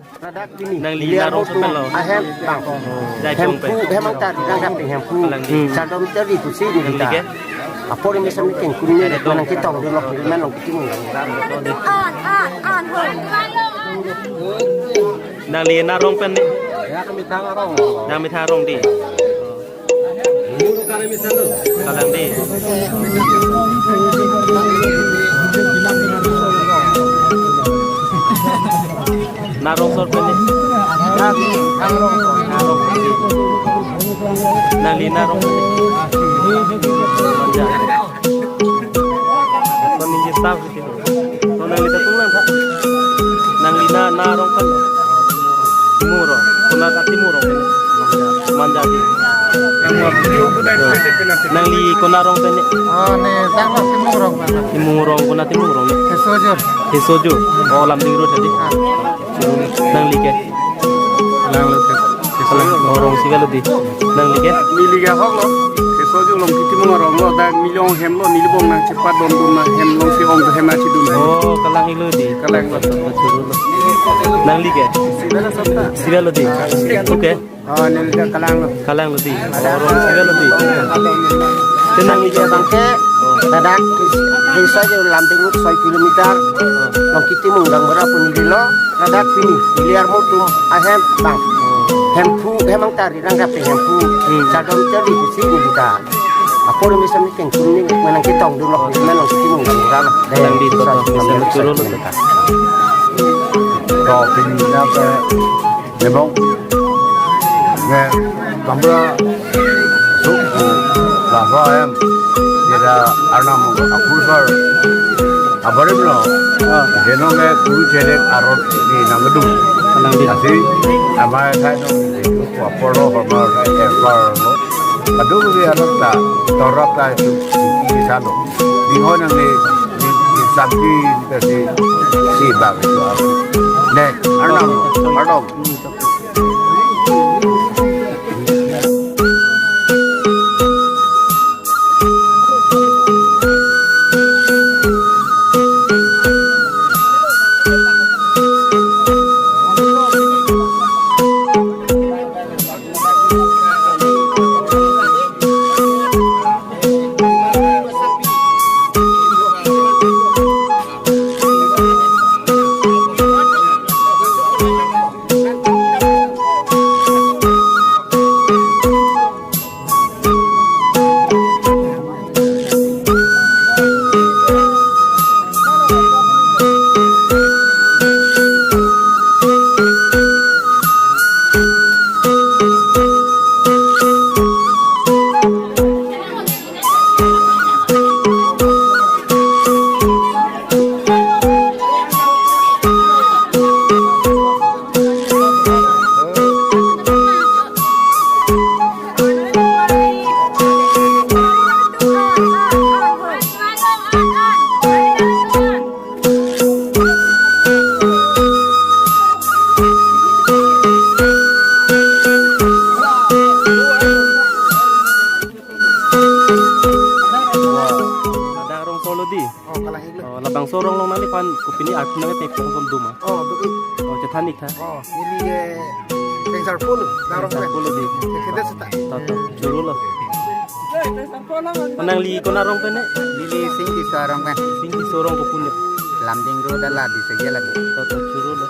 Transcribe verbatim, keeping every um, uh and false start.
Nangli neli narong arong tum penlo? Ahem bang. Jai pong pen. Hemphu, hem angtar, rang rap hemphu. Kalang di. Chardom teri pusi di. Nangli kita. Ke? Apor ini sampai kengkun ini, nang kita ong dulu, nang kita ong dulu. Nangli narong pen ni? Ya, kami tang arong. Nang methang arong di. Kalang di. Narong sor pen ni? Narong. Narong. Nangli narong pen ni? Manja. Kon ningje staff. To nangli ta tung lang tha. Nangli na, narong pen? Timung arong. Kona ka Timung arong pen? Manja di. Nangli kona arong pen ni? Oh, ne, tanglo Timung arong pen. Timung arong, kona Timung arong ni? Kesojo. Kesojo. Oh, Lumding Road tadi. Ah. Nangli ke? Lang lo ke. Kalang, arong si avelo di. Nangli ke? Neli ke ahoklo. Kesojo along ke Timung arong lo, dak neli along hem lo, neli bong nangchepadondun nang hem along si ong hem nangchedun. Oh, kalang-iklo di. Kalang lo. Churu lo. Nangli ke? Si avelo sabta. Si avelo di. Oke. Oh, neli dak kalang lo. Kalang lo di. Arong si avelo di. Te nangli ke? Bang ke, ladak, Kesojo Lumding Road soi kilometer. Along ke Timung dang berapa neli lo? Ladak pini, neli arong tum ahem bang. Hemphu, hem angtar, rang rap hemphu. Hmm. Chardom teri pusi di kita. Apor ini sampai kengkun ini, nang kita ong dulu, nang kita ong dulu. Kalang di, to, to, bisa lo churu lo. To, pini apa? Memang, ne, kamera, suk, lava em, jeda Arnam akur sar, abarim lo, ah, deno me kuru chelek arot ni nangdung. Kalang di. Asi, amai sai no, apor lo, hormar sai, erfar lo. Kadung di arot ta, torap ta itu, di sano. Di ho nang ni, di, di sampi, di si, si bag itu. Ne, Arnam, Arnam. Ladak arong solo di. Oh, kalang-iklo. Oh, labangso arong along nangliphan kopine arphu nangkepon ason doma? Oh, do-ik. Oh, chethan-ik tha. Oh, neli, eh, pengsarpo lo, ladak arong pen. Pengsarpo lo di. Kekedet seta. To, to, churu lo. Nangli kona arong pen ni? Neli Sing Tisso arong pen. Sing Tisso arong kopine? Lumding Road ala di segi ala di. To, to, churu lo.